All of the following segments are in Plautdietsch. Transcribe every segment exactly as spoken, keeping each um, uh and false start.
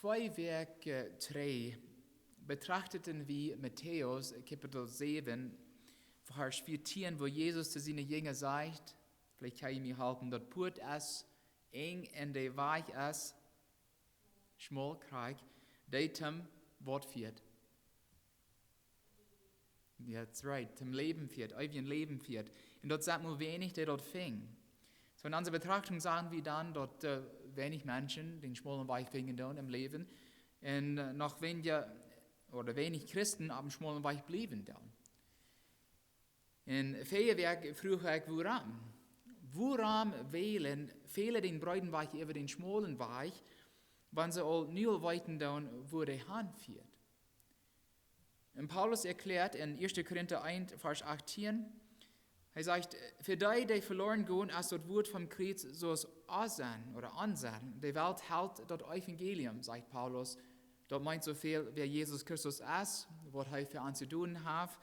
Twee Wäakj trigj betrachteten wie Matäus Kapitel säwen, Varsch vieetieen, wua Jesus to siene Jinja sajcht, veleicht kjenn jie mie halpen, daut Puat es enj un de Wajch es schmol, krakjt, dee toom waut fieet. That's right, toom Läwen fieet, eewjet Läwen fieet. Un daut sent mau weinich, dee daut finjen. Soo en onse Betrachtunk sajen wie dan, daut äh, weinich Menschen dän schmolen Wajch finjen doonen em Läwen. Un äh, noch weinja, ooda weinich Christen opp dän schmolen Wajch bliewen doonen. Un väaje Wäakj fruach ekj, wuarom? Wuarom wälen väle dän breeden Wajch äwa dän schmolen Wajch, wan see aul nu aul weeten doonen, wua dee han fieet? Un Paulus erkjläat en ieeschte Korinta eent, Varsch achtieen, hee sajcht, fa dee, dee veloaren gonen, es daut Wuat vom Kjriez soo aus Onsenn ooda Onsenn. De Welt helt daut Evangelium, sajcht Paulus. Daut meent soo väl, wäa Jesus Christus es, waut hee fa ons jedonen haft,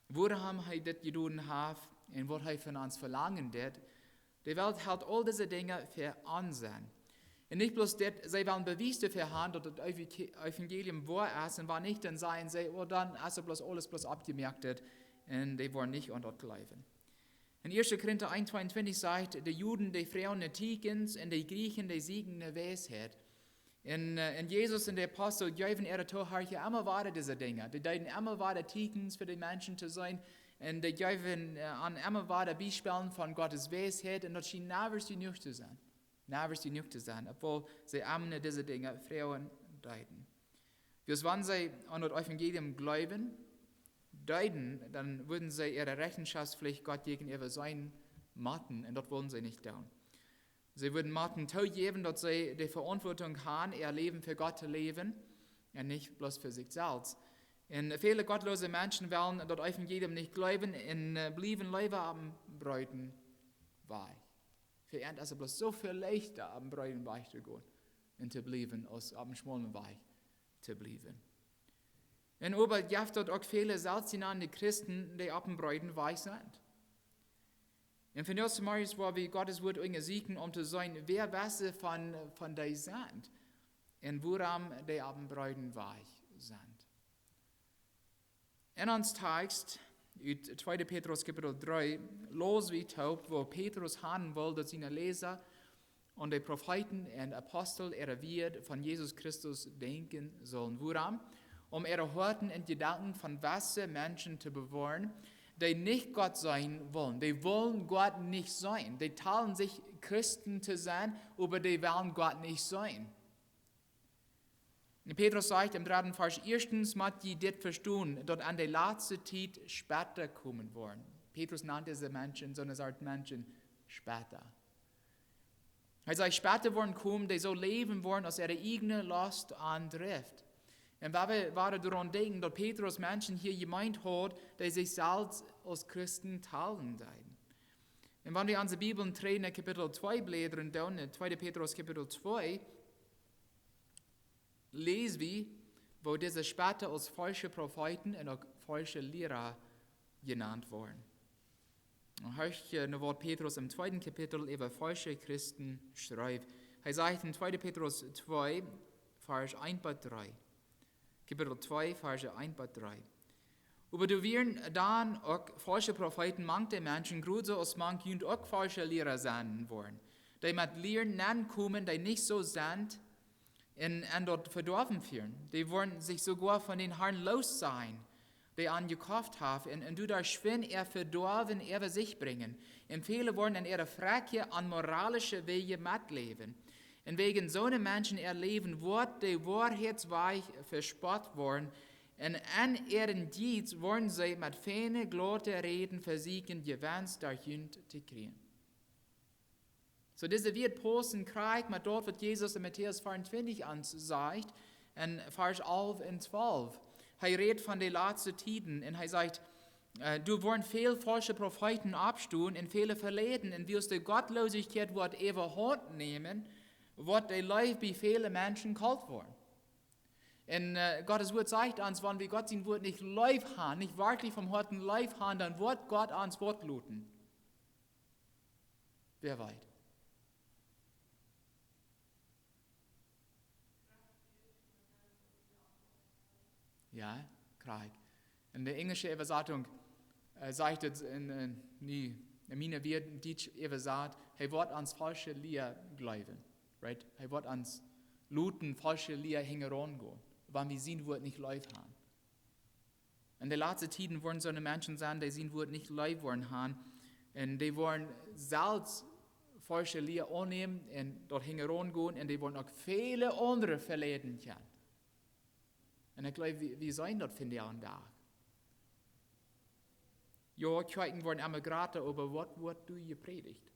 wuarom hee dit jedonen haft un waut hee von ons velangen deit. De Welt helt aul dise Dinja fa Onsenn. Un nich bloos dit, see wellen Bewies doafäa han, daut daut Evangelium woa es, un wan nich, dan sajen see, oh, dan es et bloos aules bloos aufjemoakt, un dee woaren nich aun daut jleewen. En ieeschte Korinta eent tweeuntwintich sajcht, de Juden, dee fruagen no Tieekjens, un de Jrieechen, dee sieekjen no Weisheit. Un äh, un Jesus un de Apostel jeewen äare Toohorcha emma wada dise Dinja. Dee deeden emma wada Tieekjens fa de Menschen to seenen. Un dee jeewen äh, an emma wada Biespels von Gottes Weisheit. Un daut schien niemols jenuach to sennen. Niemols jenuach to sennen, obwohl see emma no dise Dinja fruagen deeden. Wiels wan see aun daut Evangelium jleewen deeden, dan wudden see äare Rechenschoftspflicht Gott jäajenäwa seenen motten. Un daut wullen see nich doonen. See wudden motten toojäwen, daut see de Veauntwuatunk han, äa Läwen fa Gott to läwen un nich bloos fa sikj selfst. Un väle gottloose Menschen wellen daut Evangelium nich jleewen un äh, bliewen leewa opp dän breeden Wajch. Fa an es et bloos soo väl leichta, opp dän breeden Wajch to gonen un to bliewen, aus opp dän schmolen Wajch to bliewen. Un oba jeft daut uk väle selfstjenande Christen, dee opp dän breeden Wajch sent. Un vondoag zemorjes woa wie Gottes Wuat unjasieekjen, om to seenen, wäa wese von, von dee sent un wuarom dee opp dän breeden Wajch sent. En ons Tekst ut tweede Petrus Kapitel dree läs wie toop, woo Petrus han well, daut siene Läsa aun de Profeeten un Apostel äare Wieed von Jesus Christus denkjen sullen. Wuarom? Om äare Hoaten un Jedanken von wese Menschen to bewoaren, dee nich Gott seenen wullen. Dee wullen Gott nich seenen. Dee talen sikj Christen to sennen, oba dee wellen Gott nich seenen. Un Petrus sajcht em dredden Varsch, ieeschtens mott jie dit vestonen, daut en de latste Tiet Spota komen woaren. Petrus nant dise Menschen, soone Sort Menschen, Spota. Hee sajcht, Spota woaren komen, dee soo läwen woaren, aus äare ieejne Lost an drift. Un wan wie, wan wie doaraun denkjen, daut Petrus Menschen hia jemeent haud, dee sikj selfst aus Christen talen deeden. Un wan wie onse Bibeln trigj no Kapitel twee bläden doonen, en tweede Petrus Kapitel twee, läs wie, woo dise Spota aus faulsche Profeeten un uk faulsche Liera jenant woaren. Un hia, äh, nu woat Petrus em tweeden Kapitel äwa faulsche Christen schrift. Hee sajcht en tweede Petrus twee, Varsch eent bat dree. Kapitel twee, Varsch eent bat dree. Oba doa wieren dan uk faulsche Profeeten mank de Menschen, krakjt soo aus mank junt uk faulsche Liera sennen woaren, dee met Lieren nenkomen, dee nich soo sent, un, un daut Vedoawen fieren. Dee woaren sikj soogoa von dän Harn loossajen, dee an jekoft haft, un, un doaderch schwind äa Vedoawen äwa sikj brinjen. Un väle woaren en äare Frakjheit aun moralische Wäaj metläwen. Un wäajen soone Menschen äa Läwen woat de Woarheitswajch vespott woaren, un en äaren Jeist woaren see met fiene, glaute Räden vesieekjen, Jewenst derch junt to kjrieen. Soo, dise Wieed paussen krakjt met daut, waut Jesus en Matäus vea un twintich ons sajcht, en Varsch alf un twalf. Hee rät von de latste Tieden un hee sajcht, äh, doa woaren väl faulsche Profeeten oppstonen un väle veleiden, un wiels de Gottlosigkeit woat äwahaunt nämen, woat de Leew bie väle Menschen kolt woaren. Un äh, Gottes Wuat sajcht ons, wan wie Gott sien Wuat nich leef han, nich werkjlich vom Hoaten leef han, dan woat Gott ons waut loten. Wäa weet. Jo, krakjt. En de enjelsche Äwasatunk, äh, sajcht et en, en, nu, en miene Wieed, en Dietsch äwasat, hee woat ons faulsche Lia jleewen. Right? Hee woat ons loten faulsche Lia hinjaraun gonen, wan wie sien Wuat nich leef han. En de latste Tieden woaren soone Menschen sennen, dee sien Wuat nich leef woaren han. Un dee woaren selfst faulsche Lia aunnämen un doa hinjaraun gonen. Un dee woaren uk väle aundre veleiden kjennen. Un ekj jleew, wie, wie seenen daut vondoag dän Dach. Jo, Kjoakjen woaren emma jrata, oba waut woat doa jeprädicht?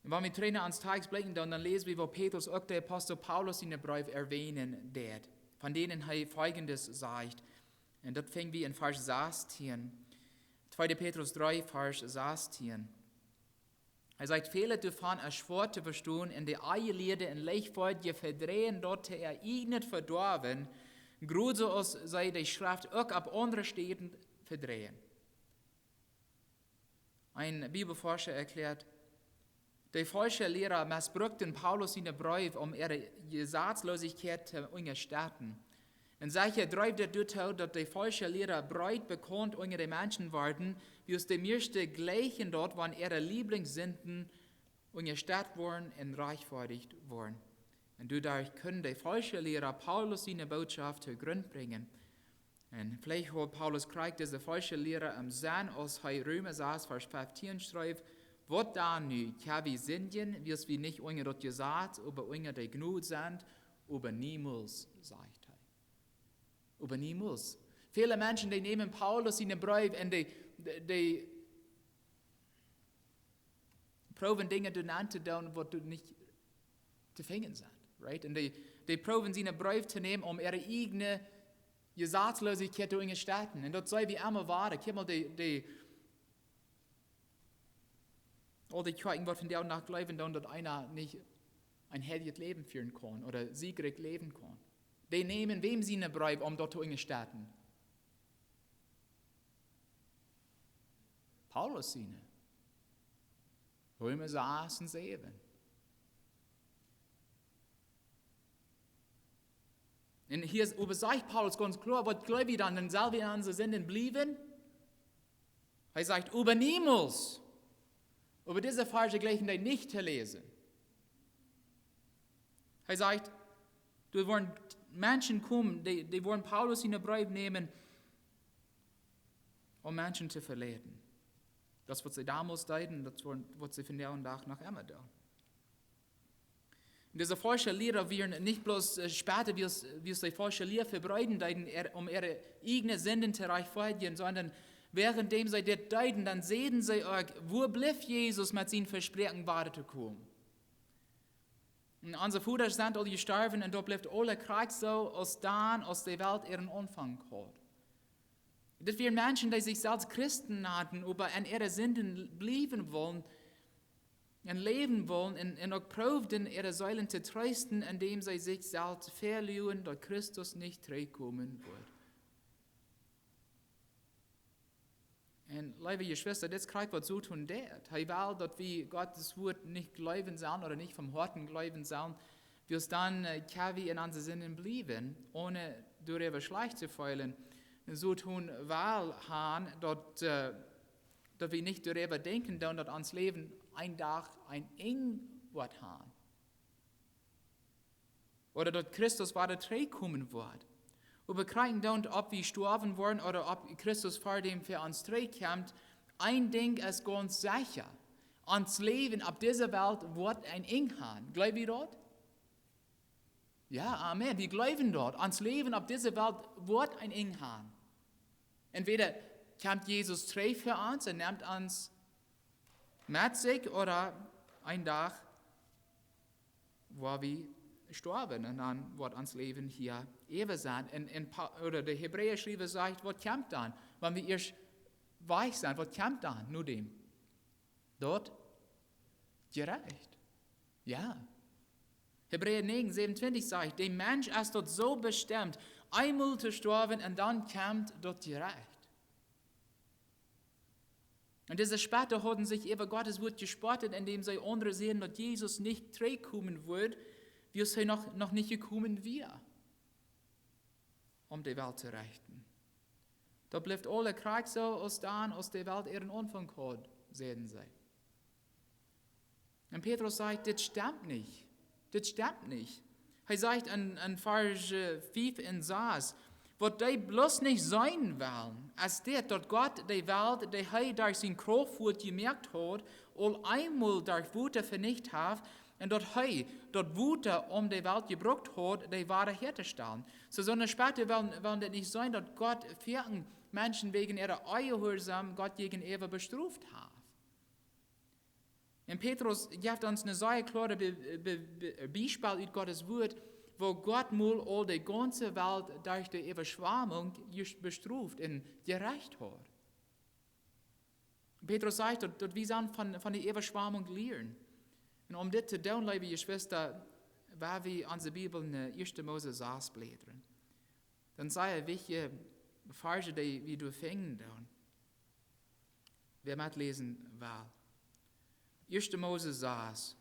Un wan wie trigj no ons Tekst blikjen, dan, dan läsen wie, woo Petrus uk dän Apostel Paulus sienen Breef erwähnen deed, von däm hee foljendet sajcht. Un daut finj wie en Varsch sastieen. Tweede Petrus dree, Varsch sastieen. Hee sajcht: "Väle doavon es schwoa to vestonen un de Onjeleade un Leichtfoadje vedreien daut to äa ieejnet Vedoawen, krakjt soo aus see de Schreft uk opp aundre Städen vedreien." Een Bibelforscha erkjläat: "De faulsche Liera missbruakten Paulus sienen Breef, om äare Jesazlosichkjeit to unjastetten. Un secha dreef daut doatoo, daut de faulsche Liera breet bekaunt unja de Menschen worden, wiels de mieeschte jlikjen daut, wan äare Lieblingssinden unjastett woaren un rajchtfoadicht woaren. Un doaderch kunnen de faulsche Liera Paulus siene Bootschoft to Grunt brinjen." Un veleicht haud Paulus krakjt dise faulsche Liera em Senn, aus hee Reema sas, Varsch feftieen schreef: "Waut dan nu? Kjenn wie sindjen, wiels wie nich unja daut Jesaz, oba unja de Jnod sent? Oba niemols", sajcht hee. "Oba niemols." Väle Menschen, dee nämen Paulus sienen Breef un dee, dee, dee proowen Dinja doa nenn to doonen, waut doa nich to finjen sent, right? Un dee, dee proowen sienen Breef to nämen, om äare ieejne Jesazlosichkjeit to unjastetten. Un daut see wie emma wada. Kjikj mol, dee, dee, aul dee Kjoakjen, waut vondoag dän Dach jleewen doonen, daut eena nich een heiljet Läwen fieren kaun ooda siegrikj läwen kaun. Dee nämen wäm sienen Breef, om daut to unjastetten? Paulus sienen. Reema sas un säwen. Un hia es, äwa sajcht Paulus gaunz kloa: "Waut jleew jie dan? Dan sell wie en onse Sinden bliewen?" Hee sajcht: "Oba niemols." Oba dise Varsch jlikjen dee nich to läsen. Hee sajcht, doa woaren Menschen komen, dee, dee woaren Paulus sienen Breef nämen, om Menschen to veleiden. Daut es, waut see donmols deeden, daut es, waut see vondoag dän Dach noch emma doonen. Un dise faulsche Liera wieren nich bloos, äh, späta, wiels, wiels see faulsche Liera vebreeden deeden, äa-, om äare ieejne Sinden to rajchtfoadjen, sonda wäarenddäm see dit deeden, dan säden see uk: "Wua blift Jesus met sien Vespräakjen wada to komen? Un onse Vodasch sent aul jestorwen un daut blift aules krakjt soo aus dan, aus de Welt äaren Aunfank haud." Dit wieren Menschen, dee sikj selfst Christen nanden, oba en äare Sinden bliewen wullen un läwen wullen un, un uk proowden, äare Seelen to treesten, endäm see sikj selfst veleajen, daut Christus nich trigjkomen wudd. Un, leewe Jeschwista, dit es krakjt, waut Soton deed. Hee well, daut wie Gott sien Wort nich jleewen sellen ooda nich von Hoaten jleewen sellen, wiels dan, äh, kjenn wie en onse Sinden bliewen, onen doaräwa schlajcht to feelen. Un Soton well han, daut, äh, daut wie nich doaräwa denkjen doonen, daut ons Läwen een Dach een Enj woat han. Ooda daut Christus wada trigjkomen woat. Wie bekjikjen doonen, auf wie stoawen woaren ooda auf Christus ver däm fa ons trigjkjemt. Een Dinkj es gaunz secha. Ons Läwen opp dise Welt woat een Enj han. Jleew wie daut? Jo, amen. Wie jleewen daut. Ons Läwen opp dise Welt woat een Enj han. Entwäda kjemt Jesus trigj fa ons un nemt ons met sikj, ooda een Dach woa wie stoawen un dan woat ons Läwen hia eewich sennen. Un, un Pa-, ooda de Hebräaschriewa sajcht, waut kjemt dan? Wan wie ieescht wajch sent, waut kjemt dan no däm? Daut Jerecht. Jo. Hebräa näajen säwenuntwintich sajcht, de Mensch es doato bestemt, eemol to stoawen un dan kjemt daut Jerecht. Un dise Spotta hauden sikj äwa Gott sien Wort jespott, endäm see aundre säden, daut Jesus nich trigjkomen wudd, Wiels hee noch, noch nich jekomen wia, om de Welt to rechten. Daut blift aule krakjt soo aus dan, aus de Welt äaren Aunfank haud, säden see. Un Petrus sajcht: "Dit stemt nich. Dit stemt nich." Hee sajcht en, en Varsch fief un sas: "Waut dee bloos nich seenen wellen, es dit, daut Gott de Welt, dee hee derch sien Krauftwuat jemoakt haud, aul eemol derch Wota venicht haft, un daut hee daut Wota om de Welt jebrukt haud, dee wada häatostalen." Soo, soone Späte wellen, wellen dit nich seenen, daut Gott foaken Menschen wäajen äare Onjehuarsaum Gott jäajenäwa bestroft haft. Un Petrus jeft ons een sea kloaret Be-, Be-, Be-, Biespel ut Gottes Wuat, woo Gott mol aul de gaunze Welt derch de Äwaschwamunk jes-, bestroft un jerecht haud. Petrus sajcht, daut, daut wie sellen von, von de Äwaschwamunk lieren. Un om dit to doonen, leewe Jeschwista, woa wie onse Bibel en ieeschte Mose sas bläden. Dan sent doa wichtje Varsch, dee wie doa finjen doonen. Wäa metläsen well. Ieeschte Mose sas.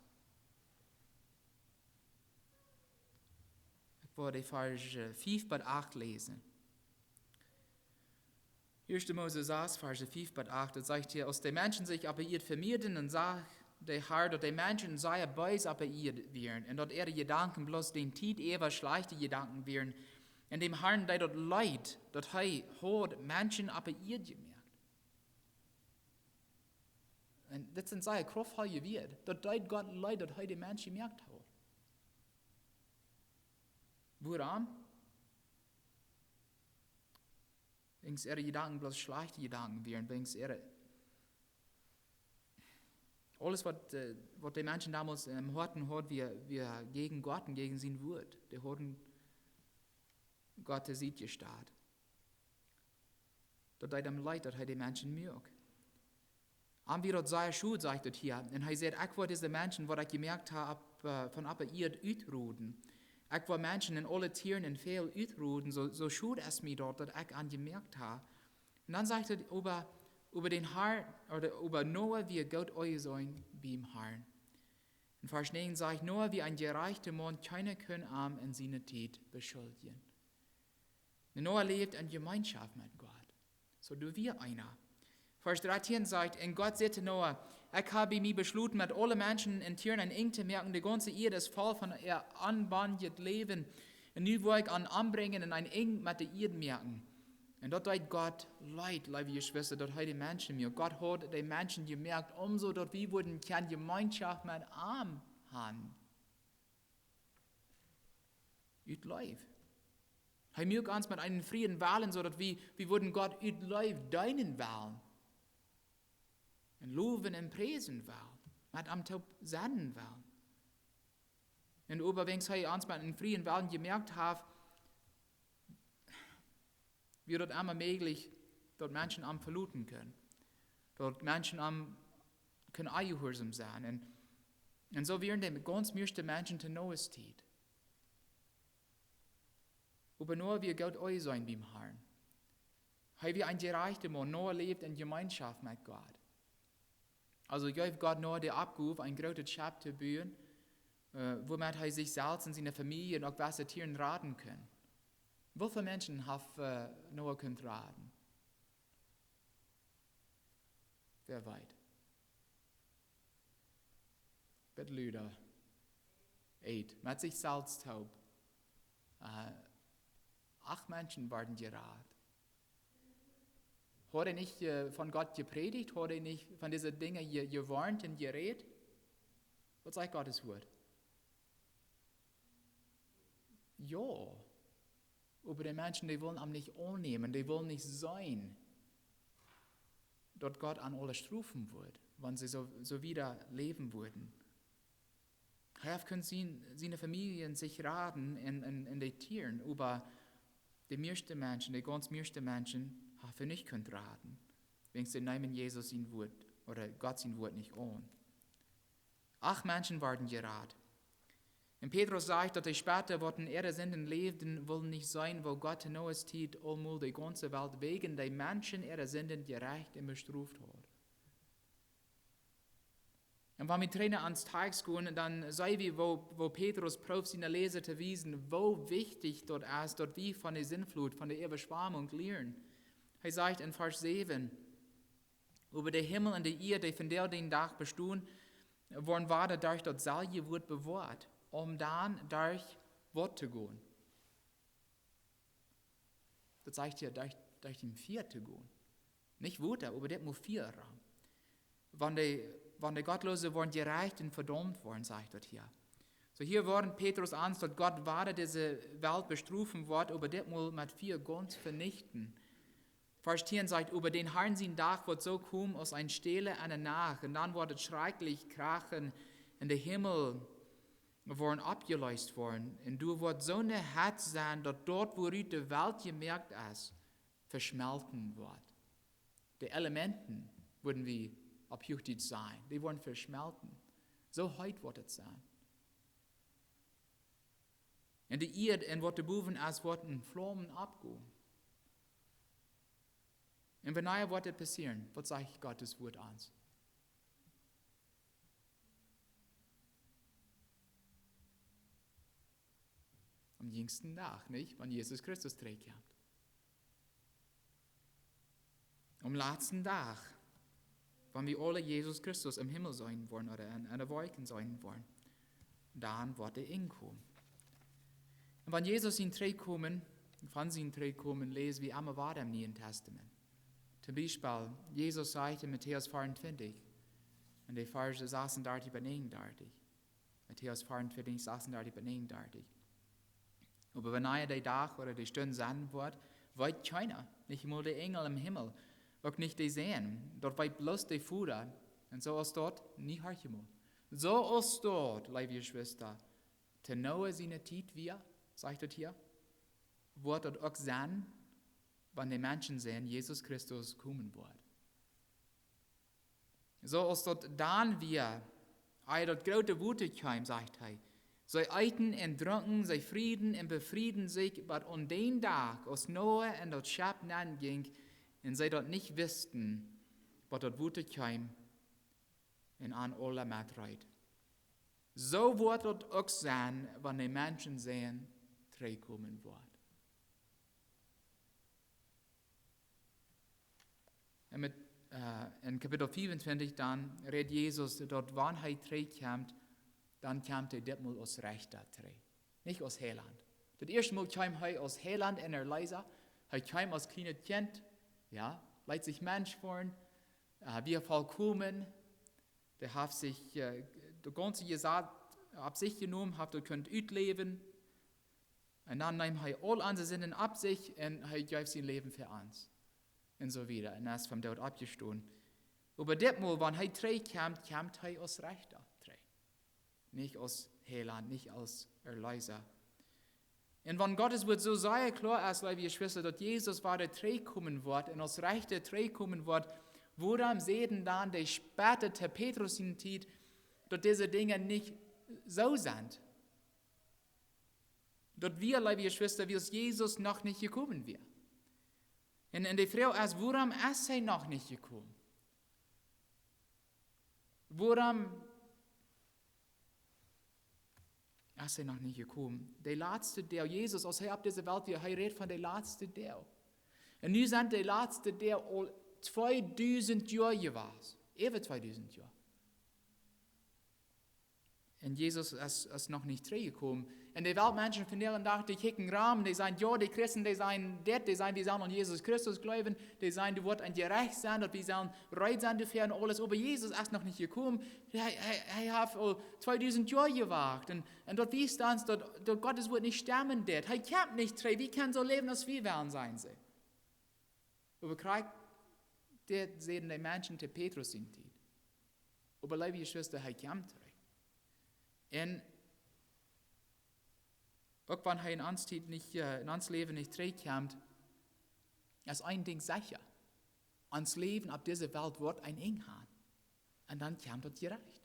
Ekj woa de Varsch fief bat acht läsen. Ieeschte Mose sas, Varsch fief bat acht, daut sajcht hia: "Aus de Menschen sikj opp de Ieed vemieeden, dan sach de Har, daut de Menschen sea bees opp de Ieed wieren, un daut äare Jedanken bloos dän Tiet äwa schlajchte Jedanken wieren. Un däm Harn deed daut leet, daut hee haud Menschen opp de Ieed jemoakt." Un dit sent sea kraftvolle Wieed. Daut deed Gott leet, daut hee de Mensch jemoakt haud. Wuarom? Wäajen äare Jedanken bloos schlajchte Jedanken wieren, wäajen äare, aules waut, äh, waut de Menschen donmols em Hoaten hauden, wia, wia jäajen Gott un jäajen sien Wuat. Dee hauden Gott to Sied jestalt. Daut deed am leet, daut hee de Menschen muak. Am wia daut sea schod, sajcht daut hia. Un hee säd: "Ekj woa dise Menschen, waut ekj jemoakt hab, opp, äh, von opp de Ieed utroden. Ekj woa Menschen un aule Tieren un Väajel utroden, soo, soo schod es mie daut, daut ekj an jemoakt hab." Un dan sajcht et: "Oba, oba dän Har, ooda oba Noah wia goot aunjeseenen biem Harn." Un Varsch näajen sajcht: "Noah wia een jerajchta Maun, kjeena kunn am en siene Tiet beschuldjen." Noah läwd en Jemeenschoft met Gott. Soo, doa wia eena. Varsch dartieen sajcht: "Un Gott säd to Noah: Ekj hab bie mie beschloten, met aule Menschen un Tieren een Enj to moaken. De gaunze Ieed es voll von äa onbänjet Läwen. Un nu woa ekj an ombrinjen un een Enj met de Ieed moaken." Un daut deed Gott leet, leewe Jeschwista, daut hee de Menschen muak. Gott haud de Menschen jemoakt, om soo daut wie wudden kjeene Jemeenschoft met am haben. Ut Leew. Hee muak ons met eenen frieen Wellen, soo daut wie, wie wudden Gott ut Leew deenen wellen. Un lowen un priesen wellen. Met am toop sennen wellen. Un oba wäajen hee ons met eenen frieen Wellen jemoakt haft, wia daut emma mäajlich, daut Menschen am veloten kunnen. Daut Menschen am kunnen onjehuarsom sennen. Un, un soo wieren de gaunz mieeschte Menschen to Noahs Tiet. Oba Noah wia goot aunjeseenen biem Harn. Hee wia een jerajchta Maun. Noah läwd en Jemeenschoft met Gott. Aulsoo jeef Gott Noah de Oppgow, een grootet Schepp to buen, äh, wuamet hee sikj selfst un siene Famielje un uk wesse Tieren raden kunn. Woo väl Menschen haft, äh, Noah kunt raden? Wäa weet? Bät lüda. Eet. Met sikj selfst toop. Äh, acht Menschen worden jerat. Haud hee nich, äh, von Gott jeprädicht? Haud hee nich von dise Dinja je-, jewoarnt un jerät? Waut sajcht Gottes Wuat? Jo. Oba de Menschen, dee wullen am nich aunnämen, dee wullen nich seenen, daut Gott an aule strofen wudd, wan see soo, soo wieda läwen wudden. Hee haft kunt sien, siene Famielje sikj raden un, un, un de Tieren, oba de mieeschte Menschen, de gaunz mieeschte Menschen, haft hee nich kunt raden, wäajen see neemen Jesus sien Wuat, ooda Gott sien Wuat nich aun. Acht Menschen worden jerat. Un Petrus sajcht, daut de Späta, waut en äare Sinden läwden, wullen nich seenen, woo Gott to Noahs Tiet aulmol de gaunze Welt wäajen de Menschen äare Sinden jerecht un bestroft haud. Un wan wie trigj no ons Tekst gonen, dan seenen wie, woo, woo Petrus proowt siene Läsa to wiesen, woo wichtich daut es, daut wie von de Sintflut, von de Äwaschwamunk lieren. Hee sajcht en Varsch säwen: "Oba de Himmel un de Ieed, dee vondoag dän Dach bestonen, woaren wada derch daut selwje Wuat bewoat, om dan derch Wota to gonen." Daut sajcht hia, derch, derch dän Fia to gonen. Nich Wota, oba dit mott Fia rannen. Wan de, wan de Gottloose woaren jerecht un vedaumt woaren, sajcht daut hia. Soo hia woarnt Petrus ons, daut Gott wada dise Welt bestrofen woat, oba dit mol met Fia gaunz venichten. Varsch tieen sajcht: "Oba dän Harn sien Dach woat soo komen aus eene Stäle enne Nacht, un dan woat et schrakjlich krachen, un de Himmel woaren oppjeleest woaren, un doa woat soone Hetz sennen, daut daut, wuarut de Welt jemoakt es, veschmelten woat." De Elementen, wudden wie opp Huachdietsch sajen, dee woaren veschmelten. Soo heet woat et sennen. Un de Ieed un waut doa bowen es, woat en Flaumen oppgonen. Un wanea woat dit passieren? Waut sajcht Gottes Wuat ons? Aum jüngsten Dach, nich? Wan Jesus Christus trigjkjemt. Aum latsten Dach, wan wie aule Jesus Christus em Himmel seenen woaren, ooda en, en de Wolkjen seenen woaren, dan woat hee enkomen. Un wan Jesus sien Trigjkomen, von sien Trigjkomen läs wie emma wada em Nieen Tastament. Toom Biespel, Jesus sajcht en Matäus veeauntwintich, en de Varsch sasuntwintich bat näajenundartich. Matäus veeauntwintich, sasuntwintich bat näajenundartich: "Oba wanea de Dach ooda de Stund sennen woat, weet kjeena, nich mol de Enjel em Himmel, uk nich de Sän, daut weet bloos de Voda. Un soo aus daut," nu horcht mol, "soo aus daut, leewe Jeschwista, to Noah siene Tiet wia", sajcht daut hia, "woat daut uk sennen, wan de Menschensän, Jesus Christus, komen woat." Soo aus daut dan wia, ea daut groote Wota kjeem, sajcht hee. See eeten un drunken, see frieden un befrieden sikj, bat aun dän Dach, aus Noah en daut Schepp nenn jinkj, un see daut nich wisten, bat daut Wota kjeem un an aule metreet. Soo woat daut uk sennen, wan de Menschensän trigjkomen woat. Un met, äh, en Kapitel veeauntwintich dan rät Jesus, daut wan hee trigjkjemt, dan kjemt hee ditmol aus Rechta trigj. Nich aus Heilaunt. Daut ieeschte Mol kjeem hee aus Heilaunt un Erleesa. Hee kjeem aus kjlienet Kjint, jo, leet sikj Mensch woaren, äh, wia volkomen, dee haft sikj, äh, daut gaunze Jesaz opp sikj jenomen, haft daut kunt utläwen. Un dan neem hee aul onse Sinden opp sikj un hee jeef sien Läwen fa ons. Un soo wieda. Un es vom Doot oppjestonen. Oba ditmol, wan hee trigjkjemt, kjemt hee aus Rechta trigj. Nich aus Heilaunt, nich aus Erleesa. Un wan Gottes Wuat soo sea kloa es, leewe Jeschwista, daut Jesus wada trigjkomen woat un aus Rechta trigjkomen woat, wuarom säden dan de Späta to Petrus siene Tiet, daut dise Dinja nich soo sent? Daut wia, leewe Jeschwista, wiels Jesus noch nich jekomen wia. Un, un de Froag es, wuarom es hee noch nich jekomen? Wuarom es hee noch nich jekomen? De latste Doag, Jesus, aus hee opp dise Welt wia, hee rät von de latste Doag. Un nu sent de latste Doag aul tweedusent Joa jewast. Äwa tweedusent Joa. Un Jesus es, es noch nich trigjjekomen. Un de Weltmenschen vondoag dän Dach, dee kjikjen rom, dee sajen, jo, de Christen, dee sajen dit, dee sajen, wie sellen aun Jesus Christus jleewen, dee sajen, doa woat een Jerecht sennen, daut wie sellen reed sennen doafäa un aules. Oba Jesus es noch nich jekomen. Hee, hee, hee haft aul tweedusent Joa jewacht. Un, un daut wiest ons, daut, daut Gottes Wuat nich stemmen deit. Hee kjemt nich trigj. Wie kjennen soo läwen, aus wie wellen, sajen see. Oba krakjt dit säden de Menschen to Petrus siene Tiet. Oba, leewe Jeschwista, hee kjemt trigj. Un uk wan hee en onse Tiet nich, äh, en ons Läwen nich trigj kjemt, es een Dinkj secha. Ons Läwen opp dise Welt woat een Enj han. Un dan kjemt daut Jerecht.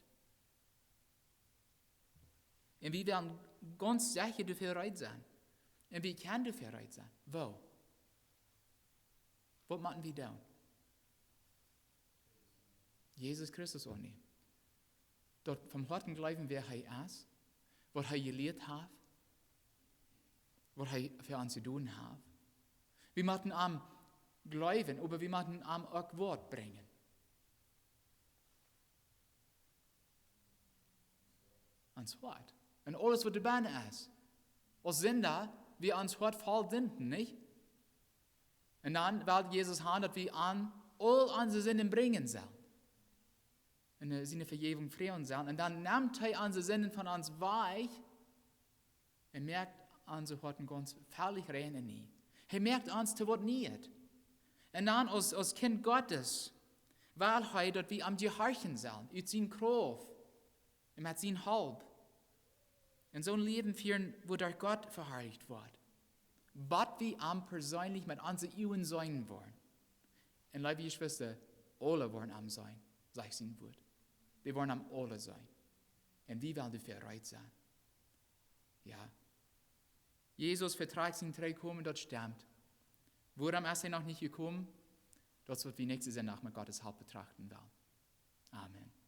Un wie wellen gaunz secha doafäa reed sennen. Un wie kjennen doafäa reed sennen. Woo? Waut motten wie doonen? Jesus Christus aunnämen. Daut vom Hoaten jleewen, wäa hee es, waut hee jelieet haft, waut hee fa ons jedonen haft. Wie motten am jleewen, oba wie motten am uk Wuat brinjen. Ons Hoat. Un aules, waut doa bennen es. Aus Sinda, wie ons Hoat voll Sinden, nich? Un dan well Jesus han, daut wie am aul onse Sinden brinjen sellen. Un, äh, siene Vejäwunk froagen sellen. Un dan nemt hee onse Sinden von ons wajch un moakt onse Hoaten gaunz vellich rein un nie. Hee moakt ons to waut Nieet. Un dan aus, aus Kjint Gottes well hee, daut wie am jehorchen sellen, ut siene Krauft un met siene Help. Un soon Läwen fieren, wua derch Gott veharlicht woat. Bat wie am perseenlich met onse Uagen seenen woaren. Un leewe Jeschwista, aule woaren am seenen, sajcht sien Wuat. Dee woaren am aule seenen. Un wie wellen doafäa reed sennen. Jo. Jesus vetrajcht sien Trigjkomen, daut stemt. Wuarom es hee noch nich jekomen? Daut es, waut wie näakjsten Sindach met Gottes Help betrachten wellen. Amen.